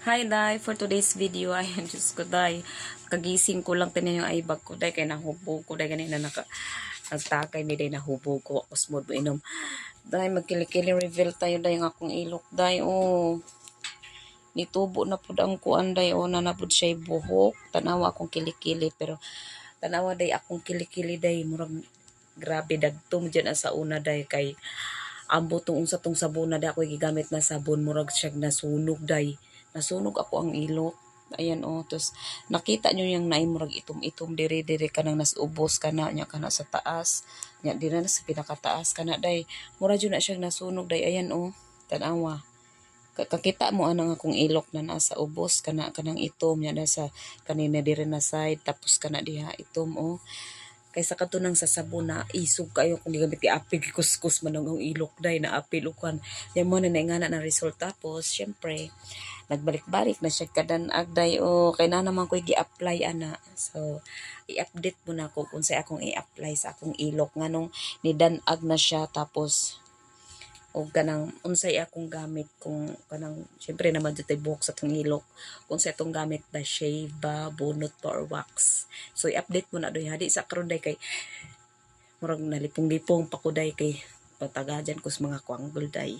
Hi, Day, for today's video, ay, Diyos ko, Day, kagising ko lang, tinan yung eyebag ko, Day, kay nahubog ko, Day, ganina nagtakay mi, Day, nahubog ko, ako smooth mo inom. Day, magkilikili reveal tayo, Day, ang akong ilok, Day, oh. Nitubo na pud ang kuan, Day, oh, na napud siya buhok. Tanawa akong kilikili, pero tanawa, Day, akong kilikili, Day, murag grabe dagtom dyan ang sa una, Day, kay ambot tong unsa tong sabon na, day, ako gigamit na sabon, murag siya nasunog, day. Nasunog ako ang ilok. Ayan oh, tapos nakita nyo yung naay murag itom-itom dire dire kanang nas ubos kana nya kana sa taas. Nya dire na sa pinakataas kana, day. Mura jud na siya nasunog, day. Ayan oh, tan-awa. Kakita mo anang akong ilok na nasa ubos kana kanang itom nya na sa kanina dire na side, tapos kana diha itom oh. Kaysa kato nang sa sabon na isog kayo kung gigamit, apil kuskus man ang ilok, day, na apil ukan. Yan mo na naingana na result. Tapos syempre nagbalik-balik na siya kadanag, day o, kay na naman ko gi-apply ana. So i-update mo na ko kung sa akong i-apply sa akong ilok nganong nidanag na siya, tapos o kanang unsay akong gamit kung kanang syempre naman jud tay buhok sa atong ilok, kung sa atong gamit ba, shave ba, bunot ba, or wax. So i-update mo na doy hadi sa karon, day, kay murag nalipong-lipong pa ko, day, kay patagajan ko sa mga kuanggol, day.